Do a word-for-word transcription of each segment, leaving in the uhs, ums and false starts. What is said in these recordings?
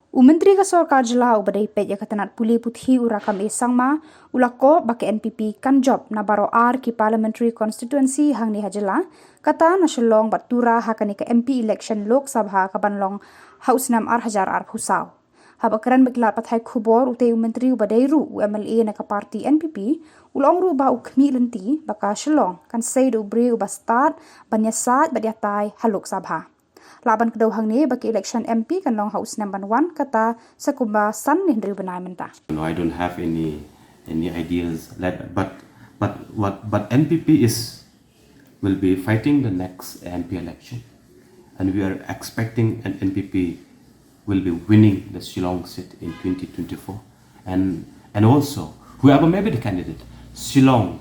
U Myntri ka Sorkar Jylla uba dei peit ïa ka tnat pule puthi u Rakkam A Sangma u la kob ba ka N P P kan jop na baroh ar ki Parliamentary Constituency hangne ha Jylla, kata na Shillong bad Tura ha kane ka M P election Lok Sabha ka ban long ha u snem ar hajar arphew saw. Haba kren bad ki lad pathai khubor, utei u Myntri uba dei ruh u M L A na ka party N P P u la ong ruh ba u khmih lynti ba ka Shillong kan sei da u briew uba stad ban ïasaid bad ïatai ha Lok Sabha. Lah ban kdew hangne ba ka election M P kan long ha u snem ban wan, kata sa kumba san ne hynriew bnai mynta. No, I don't have any any ideas. Let, but but what but N P P is will be fighting the next M P election, and we are expecting an N P P will be winning the Shillong seat in twenty twenty-four, and and also whoever may be the candidate, Shillong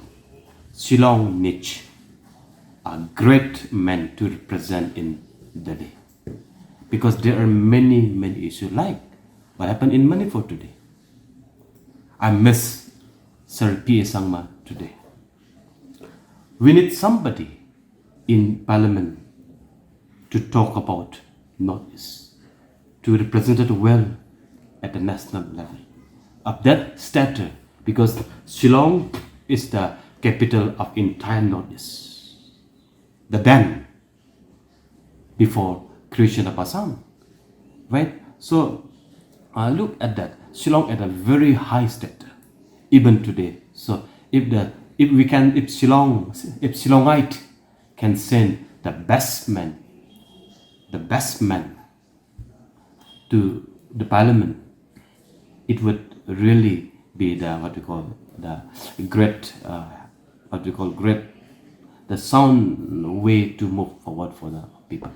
Shillong needs a great man to represent in Delhi, because there are many many issues like what happened in Manipur today. I miss Sir P A Sangma today. We need somebody in parliament to talk about Northeast, to represent it well at the national level of that stature, because Shillong is the capital of entire Northeast. The then before creation of Assam, right? So uh, look at that. Shillong at a very high stature, even today. So if the if we can if Shillong if Shillongite can send the best man, the best man to the parliament, it would really be the what we call the great uh, what we call great the sound way to move forward for the people.